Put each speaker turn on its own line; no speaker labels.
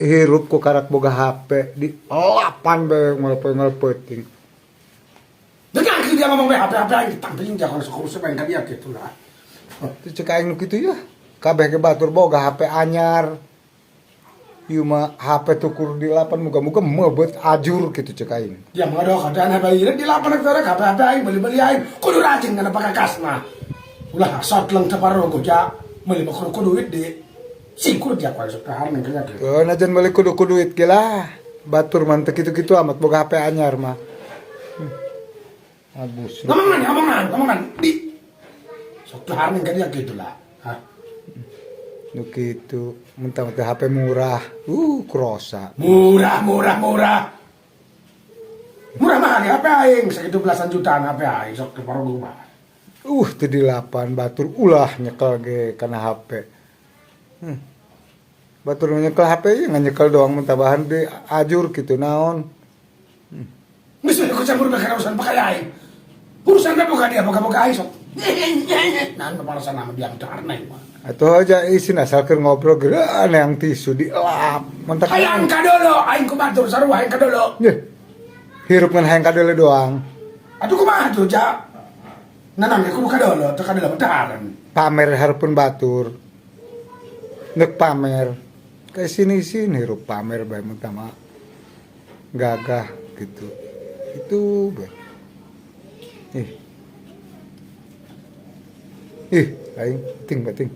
Hirup ku karak boga HP di lapan bae ngelepe-ngelepeuting.
Dengar dia ngomong bae HP HP aing tampilin dia kalau sekurus main ka dia gitu lah.
Teu cek aing nu kitu yah. Kabeh ge batur boga HP anyar. Ieu mah HP tukur di lapan muga-muga meubeut ajur kitu cek aing.
Dia mah doh kadang HP ieu di lapan rek HP HP aing beli-beli aing kudu rajin kana pakakas mah. Ulah sotleng teu parogoh ja meuli mah kudu duit di singkur dia ku sok dahar neng kaya gitu.
Oh, najan meuli kudu ku duit ge lah. Batur mah teu kitu-kitu amat boga HP anyar mah. Abus.
Ngomongan, ngomongan, ngomongan di sok dahar neng kaya gitu lah. Hah?
Nu kitu, mentang teh HP murah. Krosa.
Murah, murah, murah. Murah mah HP aing segitu belasan jutaan HP aing sok teu parogoh mah.
Teu dilapan batur ulah nyekel ge kana HP. Batur nyekel HP ieu ngan nyekel doang mun tambahan di ajur kitu naon.
Geus we ku campur kana urusan pakai aing. Urusan boga dia boga-boga aing sok. Nah, nu palasan nama dia dahar neng mah.
Atuh aja isin asal keur ngobrol geura yang tisu dielap. Mentak
hayang kadolo aing ku batur sarua hayang kadolo.
Yeuh. Hirup ngan hayang kadolo doang.
Atuh kumaha tuh ja? Nanang ge kudu kadolo teu kadolo mah dahareun.
Pamer hareupeun batur. Neuk pamer. Ka sini-sini hirup pamer bae mun tah mah. Gagah gitu. Itu bae. Ih. Ih, aing ting bating.